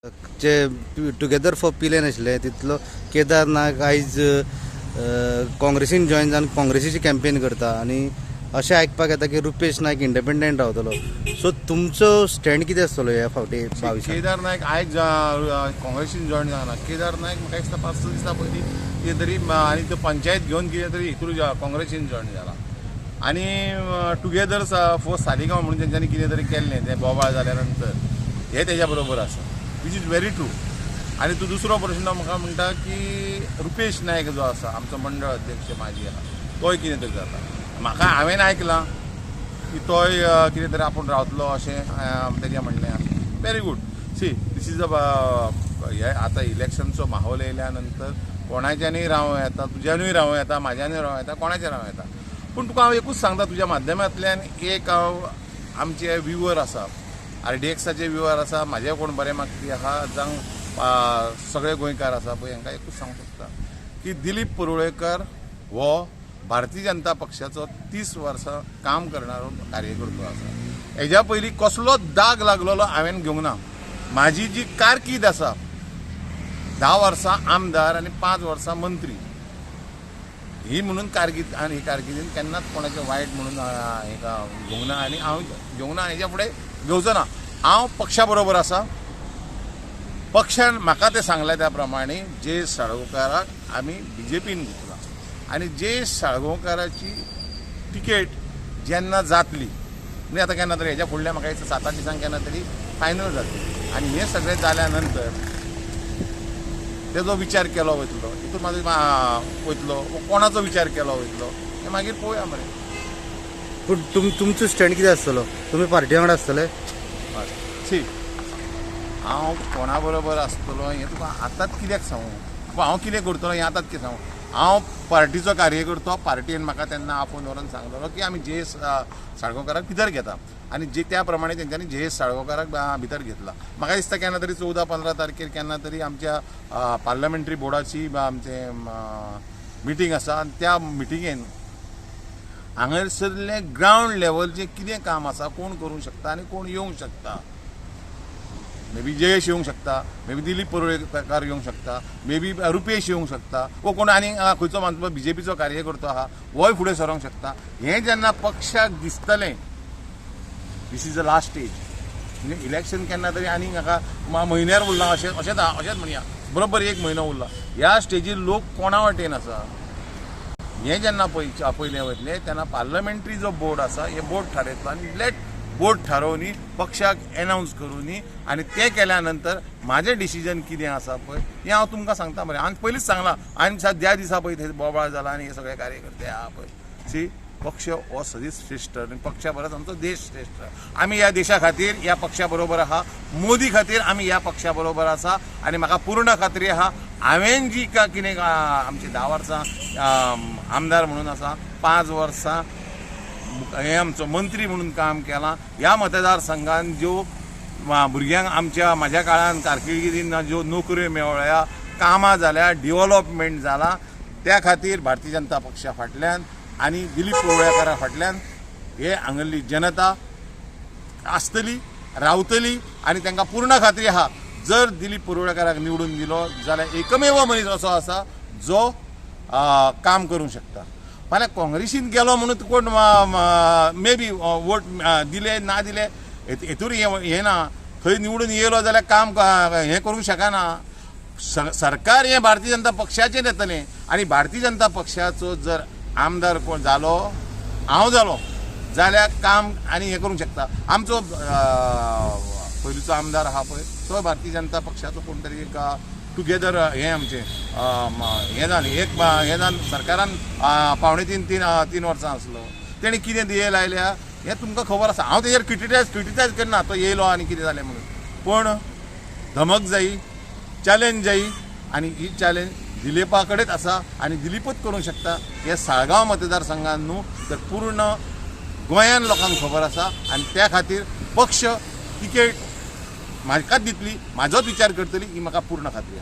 J together for Pilerne आशिल्ले तितलो केदार नायक आयज काँग्रेसीन जॉयन जावन काँग्रेसीची कॅम्पेन करता आनी अशें आयकपाक येता की रुपेश नायक इंडिपेंडंट रावतलो. सो तुमचो स्टँड कितें आसतलो ह्या फावटी 22? केदार नायक आयज काँग्रेसीन जॉयन जावना. केदार नायक म्हाका दिसता 5-6 दिसां पयलीं कितें तरी आनी त्यो पंचायत घेवन कितें तरी हितूर काँग्रेसीन जॉयन जाला आनी टुगेदर फॉर सालिगांव म्हणून तेंच्यांनी कितें तरी केल्लें तें बोवाळ जाल्या नंतर हें तेज्या बरोबर आसा, which is very true. आनी तूं दुसरो प्रश्न म्हाका म्हणटा की रुपेश नायक जो आसा आमचो मंडळ अध्यक्ष माजी आहा तोय कितें तरी जाता. म्हाका हांवें आयकलां की तोय कितें तरी आपूण रावतलो अशें तेजें म्हणणें आसा. Very good. See this is a हे आतां इलेक्शनचो माहोल येयल्या नंतर कोणाच्यानूय रावं येता, तुज्यानूय रावं येता, म्हाज्यानूय रावं येता, कोणाचें रावं येता. पूण तुका हांव एकूच सांगता तुज्या माध्यमांतल्यान, एक हांव आमचे व्यूवर आसा, RDXाचे व्यूवर आसा, म्हाजे कोण बरें मागपी आहा जावं सगळे गोंयकार आसा पळय, हांकां एकूच सांगूंक सोदता की दिलीप परुळेकर हो भारतीय जनता पक्षाचो 30 वर्सां काम करणारो कार्यकर्तो आसा. हेज्या पयलीं कसलो दाग लागलेलो हांवें घेवंक ना. म्हाजी जी कारकीर्द आसा 10 वर्सां आमदार आनी 5 वर्सां मंत्री ही म्हणून कारकीर्द, आनी ही कारकिर्दीन केन्नाच कोणाचें वायट म्हणून घेवंक ना आनी हांव घेवंक ना, हेज्या फुडें घेवचो ना. हांव पक्षा बरोबर आसा. पक्षान म्हाका तें सांगलें त्या प्रमाणे जे साळगांवकाराक आमी बीजेपीन घेतला आनी जे साळगांवकाराची तिकेट जेन्ना जातली म्हणजे आतां केन्ना तरी हेज्या फुडल्या म्हाका दिसता 7-8 दिसांक केन्ना तरी फायनल जातली आनी हें सगळें जाल्या नंतर तेजो विचार केलो वयतलो, हितून मागीर वयतलो कोणाचो विचार केलो वयतलो हें मागीर पळोवया मरे. पूण तुमचो स्टँड कितें आसतलो? तुमी पार्टी वांगडा आसतले? सी हांव कोणा बरोबर आसतलो हें तुका आतांच कित्याक सांगू, हांव कितें करतलो हें आतांच कितें सांगू. हांव पार्टीचो कार्यकर्तो, पार्टीन म्हाका तेन्ना आपोवन व्हरोन सांगलेलो की आमी जे एस साळगांवकाराक भितर घेता आनी जे त्या प्रमाणे तेंच्यांनी जे एस साळगांवकाराक भितर घेतला. म्हाका दिसता केन्ना तरी 14-15 तारखेर केन्ना तरी आमच्या पार्लमेंटरी बोर्डाची आमचें मिटींग आसा आनी त्या मिटिंगेन हांगासरलें ग्रावंड लेवलचें कितें काम आसा, कोण करूंक शकता आनी कोण येवंक शकता, मे बी जयेश येवंक शकता, मे बी दिलीप परुळेकार येवंक शकता, मे बी रुपेश येवंक शकता, वो कोण आनी खंयचो मानतो बीजेपीचो कार्यकर्तो आहा होय फुडें सरोंक शकता. हें जेन्ना पक्षाक दिसतलें, this is the last stage. म्हणजे इलेक्शन केन्ना तरी आनी हाका म्हयन्यार उरलां अशें अशेंच अशेंच म्हणया, बरोबर 1 म्हयनो उरला. ह्या स्टेजीर लोक कोणा वाटेन आसा हें जेन्ना पयलें वयतलें तेन्ना पार्लमेंटरी जो बोर्ड आसा हे बोर्ड थारयतलो आनी लेट बोर्ड थारोवनी पक्षाक एनावन्स करूनी आनी तें केल्या नंतर म्हाजें डिसिजन कितें आसा पळय हें हांव तुमकां सांगता मरे. हांवें पयलींच सांगलां आनी ज्या दिसा पळय थंय बोवाळ जाला आनी हे सगळे कार्यकर्ते आहा पळय, सी पक्ष हो सदींच श्रेश्ठ आनी पक्षा परस आमचो देश श्रेश्ठ. आमी ह्या देशा खातीर ह्या पक्षा बरोबर आहा, मोदी खातीर आमी ह्या पक्षा बरोबर आसा आनी म्हाका पूर्ण खात्री आहा हांवें जी कितें आमची 10 वर्सां आमदार म्हणून आसा, 5 वर्सां हें आमचो मंत्री म्हणून काम केलां, ह्या मतदारसंघान ज्यो भुरग्यांक आमच्या म्हाज्या काळान कारकिर्दीन ज्यो नोकऱ्यो मेळ्ळ्या, कामां जाल्या, डिवलॉपमेंट जाला, त्या खातीर भारतीय जनता पक्षा फाटल्यान आनी दिलीप परुळेकारा फाटल्यान हे हांगल्ली जनता आसतली, रावतली आनी तांकां पूर्ण खात्री आहा जर दिलीप परुळेकाराक निवडून दिलो जाल्यार एकमेव मनीस असो आसा जो काम करूंक शकता. फाल्यां काँग्रेसीन गेलो म्हणून कोण मे बी वोट दिले ना दिले हेतूर हें ना, थंय निवडून येयलो जाल्यार काम हें करूंक शकना. सरकार हें भारतीय जनता पक्षाचें येतलें आनी भारतीय जनता पक्षाचो जर आमदार कोण जालो, हांव जालो जाल्यार काम आनी हें करूंक शकता. आमचो पयलींचो आमदार आहा पळय तो भारतीय जनता पक्षाचो कोण तरी एक टुगेदर हें आमचें हें जालें एक हें जावन सरकारान 2.75-3 वर्सां आसलो, तेणें कितें दिये लायल्या हें तुमकां खबर आसा. हांव तेजेर क्रिटिसायज करना तो येयलो आनी कितें जालें म्हणून, पूण धमक जायी, चॅलेंज जायी आनी ही चॅलेंज दिलीपा कडेच आसा आनी दिलीपूच करूंक शकता. हे साळगांव मतदारसंघान न्हू तर पूर्ण गोंयान लोकांक खबर आसा आनी त्या खातीर पक्ष तिकेट म्हाकाच दितली, म्हाजोच विचार करतली ही म्हाका पूर्ण खात्री आसा.